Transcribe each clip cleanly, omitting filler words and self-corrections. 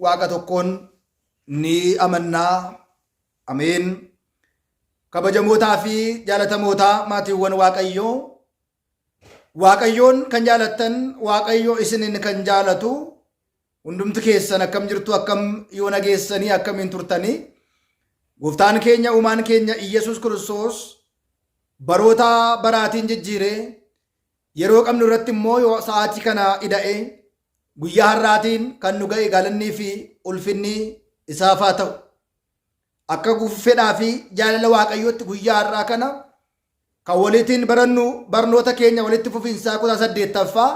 Waaqa tokkoon ni amannaa. Ameen. Kabajamootaa fi jaalatamootaa maatiiwwan Waaqayyoo, Waaqayyoon kan jaalattan, Waaqayyo isinin kan jaalatu hundumti keessan akkam jirtu, akkam yoo nageessanii, akkamiin turtanii? Gooftaan keenya, uumaan keenya Iyyasuus Kiristoos baroota baraatiin jijjiiree yeroo qabnu irratti immoo yoo sa'aatii kana ida'ee guyyaa har'aatiin kan nu ga'e galannii fi ulfinni isaaf haa ta'u. Akka fedhaa fi jaalala Waaqayyootti guyyaa har'aa kana kan waliitiin barannu barnoota keenya walitti fufiinsaa kutaa 8ffaa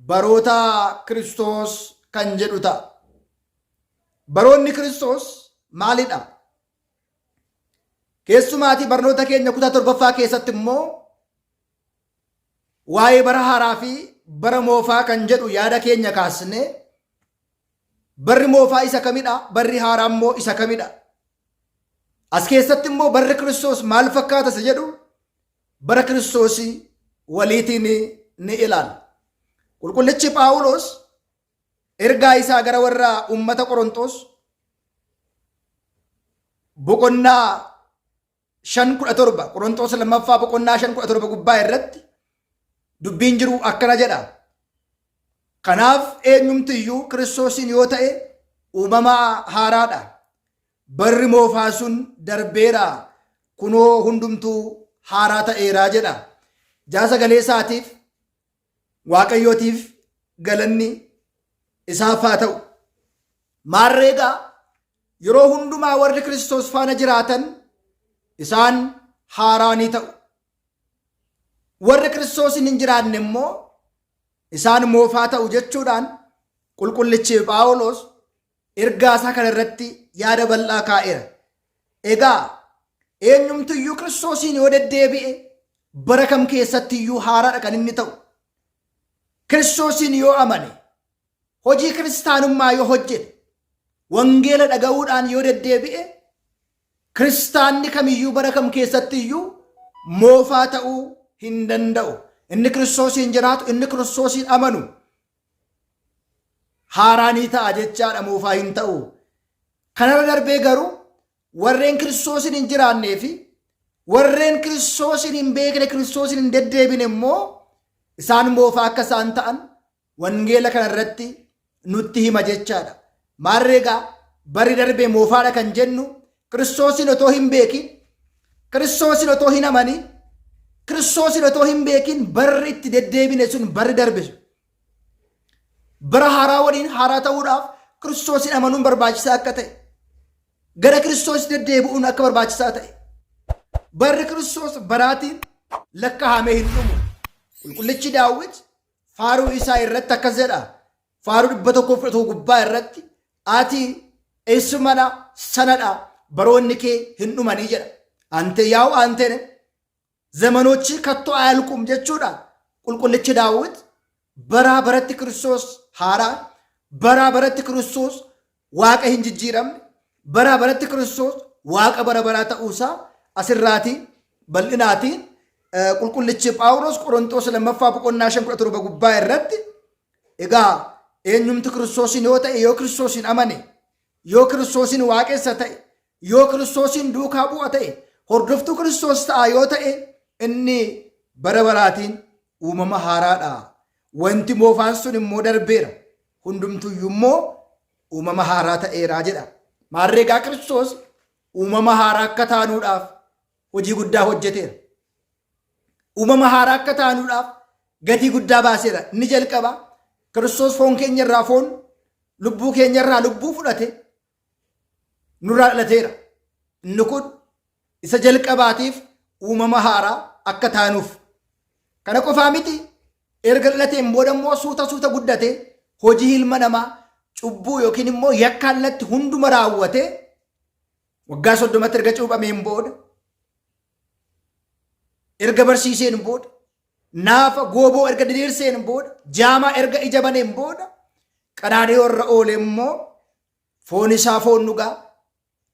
baroota Kiristoos kan jedhu ta'a. Baroonni Kiristoos maalidha? Keessumaatii barnoota keenya kutaa 7ffaa keessatti immoo waa'ee bara haaraa fi bara moofaa kan jedhu yaada keenya kaasne, barri moofaa isa kamidha? Barri haaraa immoo isa kamidha? As keessatti immoo barri Kiristoos maal fakkaata isa jedhu bara Kiristoos waliitiin ni ilaalla. Qulqullichi Phaawulos ergaa isaa gara warra uummata Qorontos boqonnaa 5:17, Qorontos lammaffaa boqonnaa 5:17 gubbaa irratti dubbiin jiru akkana jedha. Kanaaf eenyumti iyyuu Kiristoosiin yoo ta'e uumama haaraadha. Barri moofaa sun darbeera, kunoo hundumtuu haaraa ta'eera jedha. Jaa sagalee isaatiif Waaqayyootiif galanni isaaf haa ta'u. Maarree egaa yeroo hundumaa warri Kiristoos faana jiraatan isaan haaraa ni ta'u. Warri Kiristoosiin hin jiraanne immoo isaan moofaa ta'u jechuudhaan qulqullichi Phaawulos ergaa isaa kana irratti yaada bal'aa kaa'eera. Egaa eenyumtiyyuu Kiristoosiin yoo deddeebi'e bara kam keessattiyyuu haaraadha kan inni ta'u. Kiristoosiin yoo amane, hojii kiristaanummaa yoo hojjete, wangeela dhaga'uudhaan yoo deddeebi'e, kiristaanni kamiyyuu bara kam keessattiyyuu moofaa ta'uu hin danda'u. Inni Kiristoosiin jiraatu, inni Kiristoosiin amanu haaraa ni ta'a jechaadha, moofaa hin ta'u. Kanarra darbee garuu warreen Kiristoosiin hin jiraannee fi warreen Kiristoosiin hin beekne, Kiristoosiin hin deddeebine immoo isaan moofaa akka isaan ta'an wangeela kana irratti nutti hima jechaadha. Maarree egaa barri darbee moofaadha kan jennu Kiristoosiin otoo hin beekin, Kiristoosiin otoo hin amanin, Kiristoosiin otoo hin beekin barri itti deddeebine sun barri darbe sun. Bara haaraa waliin haaraa ta'uudhaaf Kiristoosiin amanuun barbaachisaa akka ta'e, gara Kiristoos deddeebi'uun akka barbaachisaa ta'e, barri Kiristoos baraatiin lakkaa'amee hin dhumu. Qulqullichi Daawit faaruu isaa irratti akkas jedha. Faaruu 111 gubbaa irratti ati eessumadha sanadha, baroonni kee hin dhumanii jedha. Ante yaa'u antene zamanochi katto ayalqum jechuudha. Qulqullichi Daawit baraa baratti Kiristoos haaraa, baraa baratti Kiristoos Waaqa hin jijjiiramne, baraa baratti Kiristoos Waaqa bara baraa ta'uusaa asirraatii bal'inaatiin qulqullichi Phaawulos Qorontoos lammaffaa boqonnaa 5:17 gubbaa irratti egaa eenyumti Kiristoosiin yoo ta'e, yoo Kiristoosiin amane, yoo Kiristoosiin waaqessa ta'e, yoo Kiristoosiin duukaa bu'a ta'e, hordoftuu Kiristoos ta'a yoo ta'e, inni bara baraatiin uumama haaraadha. Wanti moofaan sun immoo darbeera. Hundumtuyyuu immoo uumama haaraa ta'eera jedha. Maarree egaa Kiristoos uumama haaraa akka taanuudhaaf hojii guddaa hojjeteera. Uumama haaraa akka taanuudhaaf gatii guddaa baaseera. Inni jalqaba Kiristoos foon keenya irraa foon, lubbuu keenya irraa lubbuu fudhate nurraa dhalateera. Inni kun isa jalqabaatiif uumama haaraa akka taanuuf. Kana qofaa miti, erga dhalateen booda immoo suuta suuta guddate hojii ilma namaa cubbuu yookiin immoo yakka allatti hunduma raawwate waggaa 30tti erga cuuphameen booda, erga barsiiseen booda, naafa gooboo erga diriirseen booda, jaamaa erga ija baneen booda, qaraanioo irra oole immoo foon isaa foon dhugaa,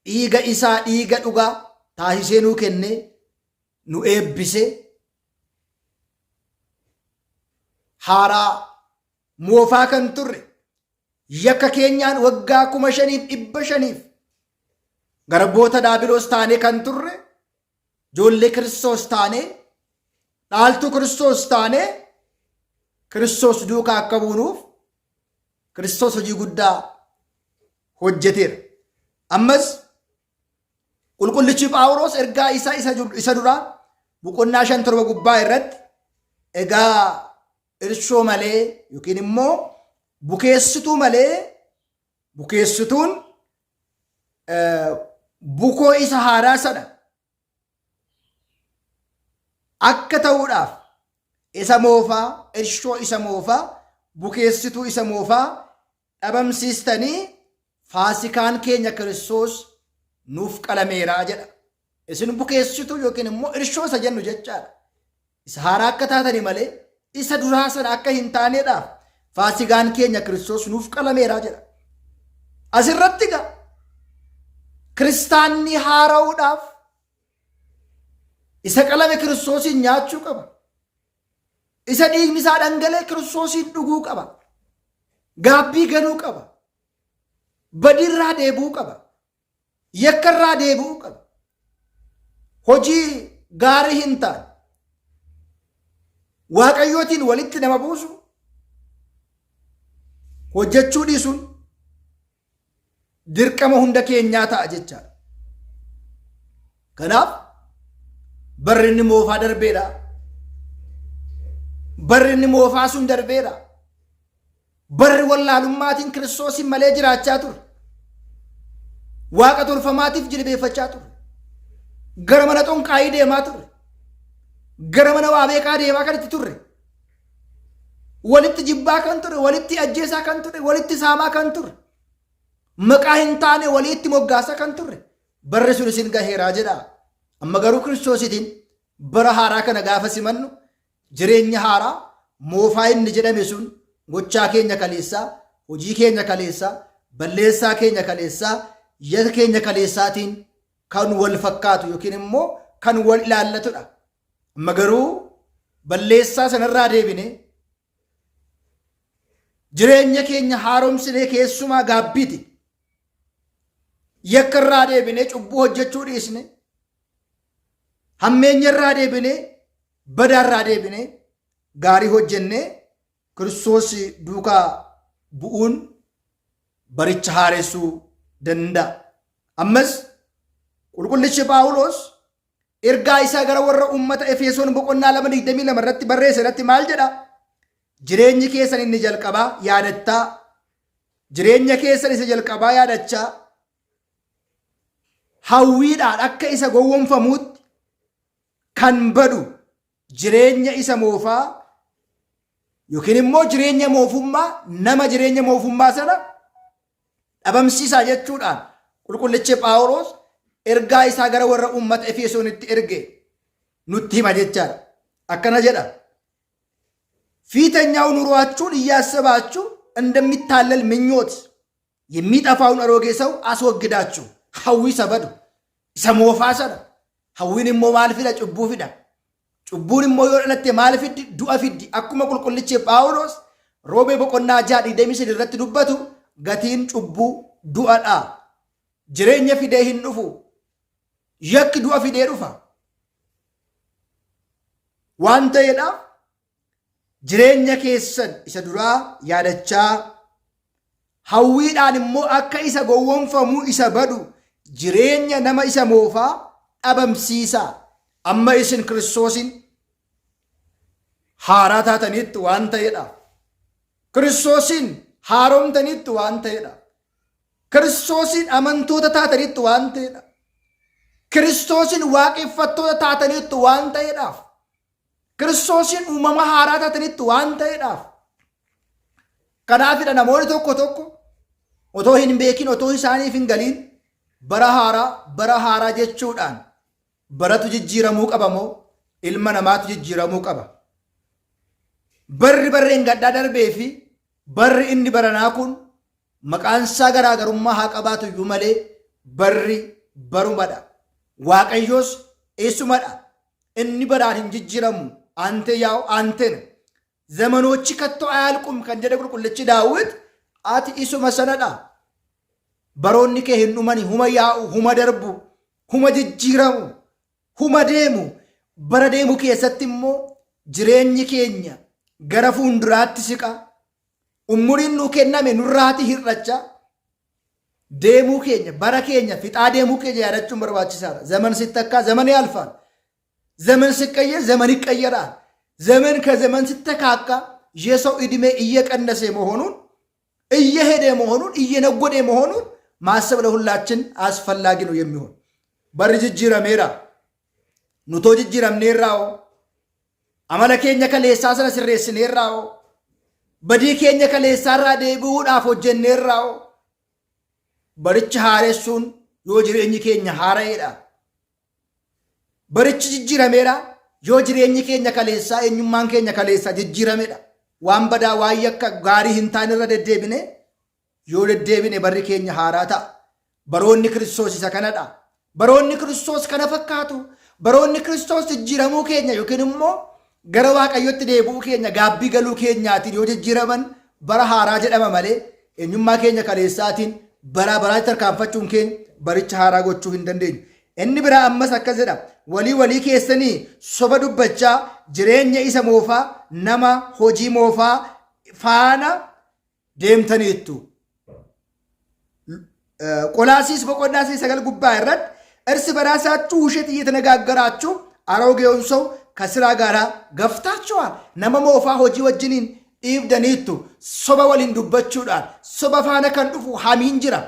dhiiga isaa dhiiga dhugaa taasisee nuu kennee nu eebbisee haaraa moofaa kan turre Yakka keenyaan waggaa 5500f garboota daabiloos taanee kan turre, ijoollee Kiristoos taanee, dhaaltuu Kiristoos taanee, Kiristoos duukaa akka buunuuf Kiristoos hojii guddaa hojjeteera. Ammas qulqullichi Phaawulos ergaa isaa isa duraa boqonnaa 5:7 gubbaa irratti, egaa irshoo malee yookiin immoo bukeessituu malee, bukeessituun bukoo isa haaraa sana akka ta'uudhaaf isa moofaa, irshoo isa moofaa, bukeessituu isa moofaa dhabamsiistanii faasikaan keenya Kiristoos nuuf qalameeraa jedha. Isin bukeessituu yookiin immoo irshoo isa jennu jechaadha. Isa haaraa akka taatanii malee isa duraa sana akka hin taaneedhaaf faasikaan keenya Kiristoos nuuf qalameeraa jedha. Asirratti egaa kiristaanni haara'uudhaaf isa qalame Kiristoosiin nyaachuu qaba. Isa dhiigni isaa dhangala'e Kiristoosiin dhuguu qaba. Gaabbii galuu qaba. Badiirraa deebi'uu qaba. Yakkarraa deebi'uu qaba. Hojii gaarii hin taane Waaqayyootiin walitti nama buusu hojjechuu dhiisuun dirqama hunda keenyaa ta'a jechaadha. Kanaaf barri inni moofaa darbeedha. Barri inni moofaa sun darbeedha. Barri wallaalummaatiin Kiristoosiin malee jiraachaa ture. Waaqa tolfamaatiif jilbeeffachaa ture. Gara mana xonqaayii deemaa turre. Gara mana waa beekaa deemaa kan itti turre. Walitti jibbaa kan ture, walitti ajjeesaa kan ture, walitti saamaa kan ture. Maqaa hin taane walitti moggaasaa kan turre. Barri sun isin gaheeraa jedha. Amma garuu Kiristoositiin bara haaraa kana gaafa simannu, jireenya haaraa moofaa inni jedhame sun gochaa keenya kaleessaa, hojii keenya kaleessaa, balleessaa keenya kaleessaa, yakka keenya kaleessaatiin kan wal fakkaatu yookiin immoo kan wal ilaallatudha. Amma garuu balleessaa sanarraa deebine, jireenya keenya haaromsinee, keessumaa gaabbiiti. Yakka irraa deebinee, cubbuu hojjechuu dhiisne, hammeenya irraa deebinee, badaa irraa deebinee, gaarii hojjennee Kiristoos duukaa bu'uun baricha haaressuu danda'a. Ammas qulqullichi Phaawulos ergaa isaa gara warra uummata Efesoon boqonnaa 2:22 irratti barreesse irratti maal jedha? Jireenyi keessan inni jalqabaa yaadattaa, jireenya keessan isa jalqabaa yaadachaa, hawwiidhaan akka isa gowwomfamuutti kan badu jireenya isa moofaa yookiin immoo jireenya moofummaa, nama jireenya moofummaa sana dhabamsiisaa jechuudhaan qulqullichi Phaawulos ergaa isaa gara warra uummata Efesoonitti erge nutti hima jechaadha. Akkana jedha. ፊተኛው ኑሯችሁን እያሰባችሁ እንደሚታለል ምኞት የሚጠፋውን አሮጌ ሰው አስወግዳችሁ። Hawwii isa badu, isa moofaa sana. Hawwiin immoo maal fida? Cubbuu fida. Cubbuun immoo yoo dhalatte maal fiddi? Du'a fiddi. Akkuma qulqullichi Phaawulos Roomee boqonnaa 6:23 irratti dubbatu, gatiin cubbuu du'adha. Jireenya fidee hin dhufu. Yakki du'a fidee dhufa. Waan ta'eedhaaf jireenya keessan isa duraa yaadachaa, hawwiidhaan immoo akka isa gowwomfamu isa badu jireenya nama isa moofaa dhabamsiisaa. Amma isin Kiristoosin haaraa taatanitti waan ta'eedha. Kiristoosiin haaromtanitti waan ta'eedha. Kiristoosiin amantoota taatanitti waan ta'eedha. Kiristoosiin waaqeffattoota taatanitti waan ta'eedhaaf. Kiristoosiin uumama haaraa taatanitti waan ta'eedhaaf. Kanaafidha namoonni tokko tokko otoo hin beekin, otoo isaaniif hin galiin, bara haaraa, bara haaraa jechuudhaan. Baratu jijjiiramuu qaba moo ilma namaatu jijjiiramuu qaba? Barri barreen gaddaa darbee fi barri inni baranaa kun maqaan isaa garaagarummaa haa qabaatu iyyuu malee barri barumadha. Waaqayyoos eessumadha. Inni baraan hin jijjiiramu. አንተ ያው አንተ ነህ. ዘመኖች ከቶ አያልቁም kan jedhe qulqullichi Daawit Ati isuma sanadha. Baroonni kee hin dhumani, huma yaa'u, huma darbu, huma jijjiiramu, huma deemu. Bara deemu keessatti immoo jireenyi keenya gara fuulduraatti siqa. Umuriin nuu kenname nurraati hir'achaa deemuu keenya, bara keenya fixaa deemuu keenya yaadachuun barbaachisaadha. Zaman sittakkaa zaman ያልፋል። ዘመን ሲቀየር ዘመን ይቀየራል። ዘመን ከዘመን ሲተካካ የሰው ዕድሜ እየቀነሰ መሆኑን፣ እየሄደ መሆኑን፣ እየነጎደ መሆኑን ማሰብ ለሁላችን አስፈላጊ ነው የሚሆን። Barri jijjiirameera. Nutoo jijjiiramneerraa? Amala keenya kaleessaa sana sirreessineerraa? Badii keenya kaleessaarraa deebi'uudhaaf hojjenneerraa? Baricha haaressuun yoo jireenyi keenya haara'eedha. Barichi jijjiirameera yoo jireenyi keenya kaleessaa, eenyummaan keenya kaleessaa jijjiiramedha. Waan badaa, waan yakka gaarii hin taane irra deddeebine yoo deddeebine barri keenya haaraa ta'a. Baroonni Kiristoos isa kanadha. Baroonni Kiristoos kana fakkaatu. Baroonni Kiristoos jijjiiramuu keenya yookiin immoo gara Waaqayyotti deebi'uu keenya, gaabbii galuu keenyaatiin yoo jijjiiraman bara haaraa jedhama malee eenyummaa keenya kaleessaatiin bara baraatti tarkaanfachuun keenya baricha haaraa gochuu hin dandeenyu. Inni biraa ammas akkas jedha. Walii walii keessanii soba dubbachaa jireenya isa moofaa nama hojii moofaa faana deemtaniittu. ቆላሲስ boqonnaa 9 gubbaa irratti እርስ በራሳችሁ ውሸት እየተነጋገራችሁ አሮጌውን ሰው ከስራ ጋር ገፍታችኋል። Nama moofaa hojii wajjiniin dhiibdaniittu. Soba waliin dubbachuudhaan soba faana kan dhufu hamiin jira.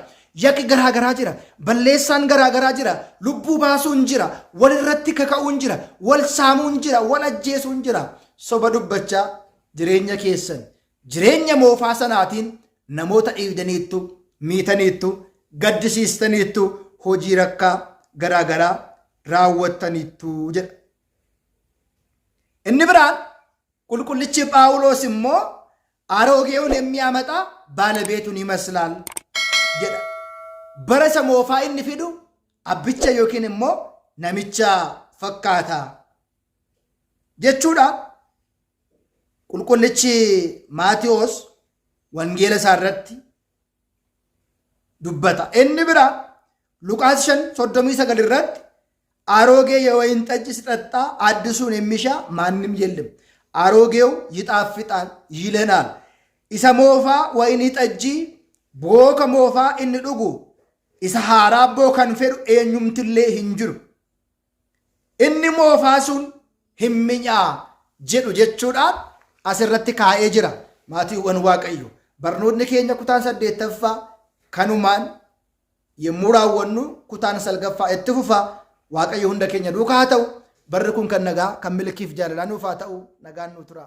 Yakki garaagaraa jira. Balleessaan garaagaraa jira. Lubbuu baasuun jira. Wal irratti kaka'uun jira. Wal saamuun jira. Wal ajjeesuun jira. Soba dubbachaa jireenya keessan jireenya moofaa sanaatiin namoota dhiibdaniittu, miitaniittu, gaddisiistaniittu, hojii rakkaa garaagaraa raawwattaniittu jedha. Inni biraan qulqullichi Phaawulos immoo አሮጌውን የሚያመጣ ባለቤቱን ይመስላል jedha. Bara isa moofaa inni fidu abbicha yookiin immoo namicha fakkaata jechuudha. Qulqullichi Maatiyos wangeela isaa irratti dubbata. Inni biraa Luqaas 5:39 irratti አሮጌ የወይን ጠጅ ሲጠጣ አዲሱን የሚሻ ማንም የለም፣ አሮጌው ይጣፍጣል ይለናል። Isa moofaa wayinii xajjii booka moofaa inni dhugu isa haaraa bookan fedhu eenyumtillee hin jiru. Inni moofaa sun hin minyaa jedhu jechuudhaan asirratti kaa'ee jira. Maatiiwwan Waaqayyo. Barnoonni keenya kutaan saddeettaffaa kanumaan yommuu raawwannu kutaan salgaffaa itti fufa. Waaqayyo hunda keenya duukaa haa ta'u. Barri kun kan nagaa, kan milkiif jaalalaa nuuf haa ta'u. Nagaan nu tura.